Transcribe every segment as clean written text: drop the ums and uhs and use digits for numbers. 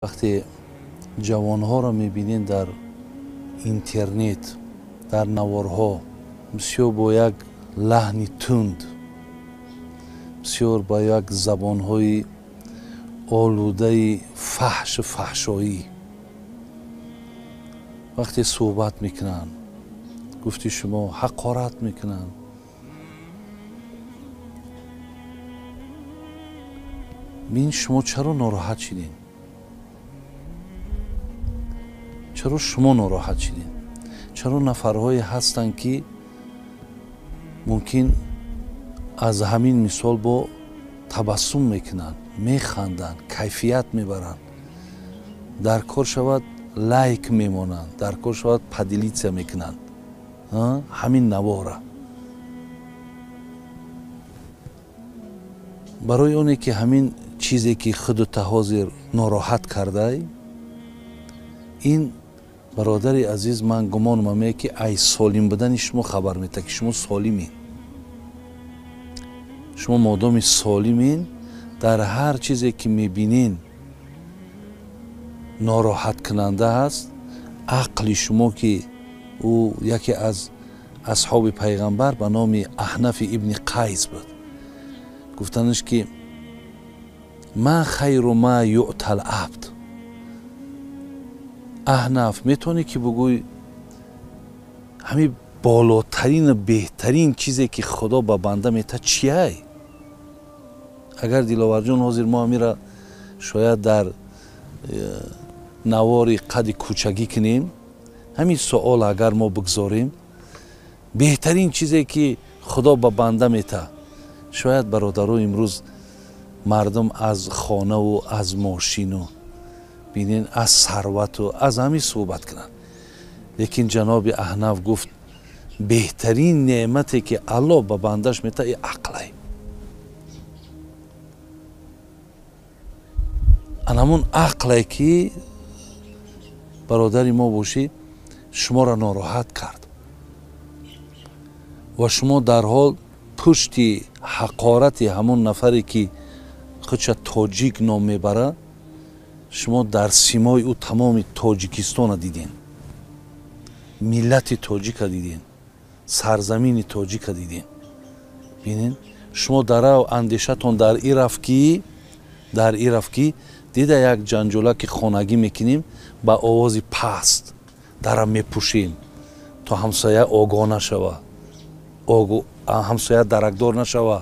Вақте ҷавонҳоро мебинед дар интернет, дар наворҳо, бисёр бо як лаҳни тунд, бисёр ба як забонҳои олудаи фаҳшу фаҳшоӣ вақте суҳбат мекунанд, гуфти шумо ҳақорат мекунанд, бин шумо чаро нороҳат шидед? Чаро шумо нороҳат шидед? Чаро нафарҳое ҳастанд, ки мумкин аз ҳамин мисол бо табассум мекунанд, механданд, кайфият мебаранд, дар кор шавад лайк мемонанд, дар кор шавад поделиться мекунанд ҳамин навора? Барои оне ки ҳамин чизе ки худута ҳозир нороҳат кардай, ин бародари азиз, ман гумонам меяд, ки ай солим будани шумо хабар метаҳад, ки шумо солимин. Шумо модоми солимин, дар ҳар чизе ки мебинин нороҳаткунанда ҳаст, ақли шумо, ки ӯ яке аз асҳоби пайғамбар ба номи Аҳнафи ибни Қайс буд, гуфтанаш ки ма хайру ма юътал абд. Аҳнаф, метавонӣ ки бугӯй ҳамин болотарину беҳтарин чизе ки Худо ба банда метаҳад чияй? Агар Диловарҷон ҳозир мо ҳамира шояд дар навори қади кӯчагӣ кунем, ҳамин суол агар мо бигзорем, беҳтарин чизе ки Худо ба банда метаҳад, шояд бародаро имрӯз мардум аз хонаву аз мошину бинен аз сарвату аз ҳамин суҳбат кунанд. Лекин ҷаноби Аҳнаф гуфт, беҳтарин неъмате ки Аллоҳ ба бандаш метаҳад, и ақлай. Ан ҳамун ақле ки бародари мо бошӣ шуморо нороҳат кард ва шумо дарҳол пушти ҳақорати ҳамон нафаре ки худша тоҷик ном мебарад, шумо дар симои ӯ тамоми Тоҷикистона диден, миллати тоҷика диден, сарзамини тоҷика диден. Бинен, шумо дарав андешатон дар ин рафт ки дида як ҷанҷолаки хонагӣ мекунем, ба овози паст дара мепӯшем, то ҳамсоя огоҳ нашава, ҳамсоя даракдор нашава,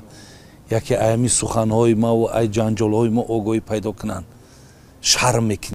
яке ай ҳамин суханҳои маву ай ҷанҷолҳои мо огоҳӣ пайдо кунанд, шарм мекунем.